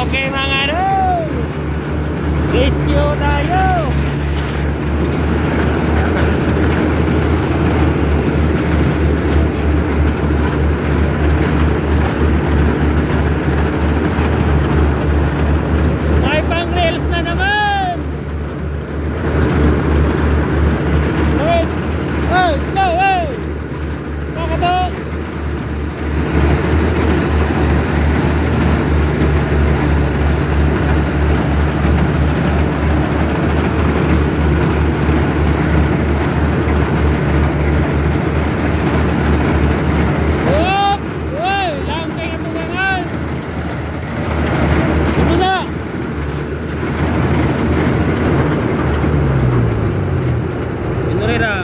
Okay, mga idol. Rescue tayo. May pang rails na naman. Wait. Hey, go, hey. Kakato. Up! Uy! Langkay ang tungangan! Ito na! Pinurira.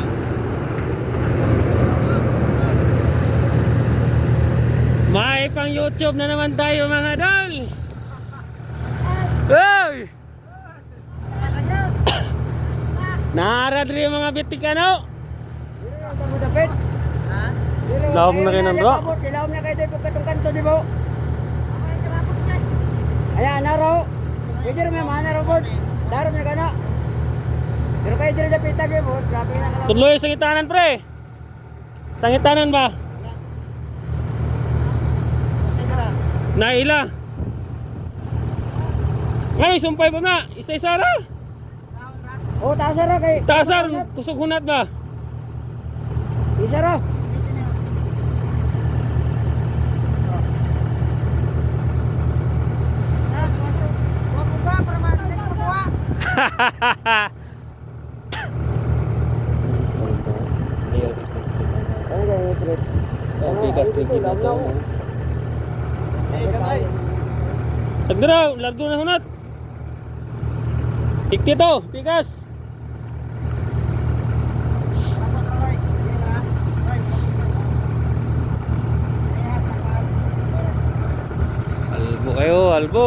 May pang YouTube na naman tayo, mga dol! Uy! Naarad rin yung mga bitikano! Lawom na kayo ng bro. Lawom na kayo dito katong kanto di ba? Ayan, naro. Pwede rin may mga naro bod. Daro na kana. Pero kayo dito dapat tagi bo. Grabe na ka. Tuloy sa ngitanan, pre. Sa ngitanan ba? Naila. Ngayon, sumpay pa na. Isa-isa ra. Oh, taas ra kay. Tasar, kusog hunat ba? Isa ra. Ano kayo, pre? Okay, gas na to. Sagdara, largo na hunat. Ikti to, pikas. Albo kayo, albo.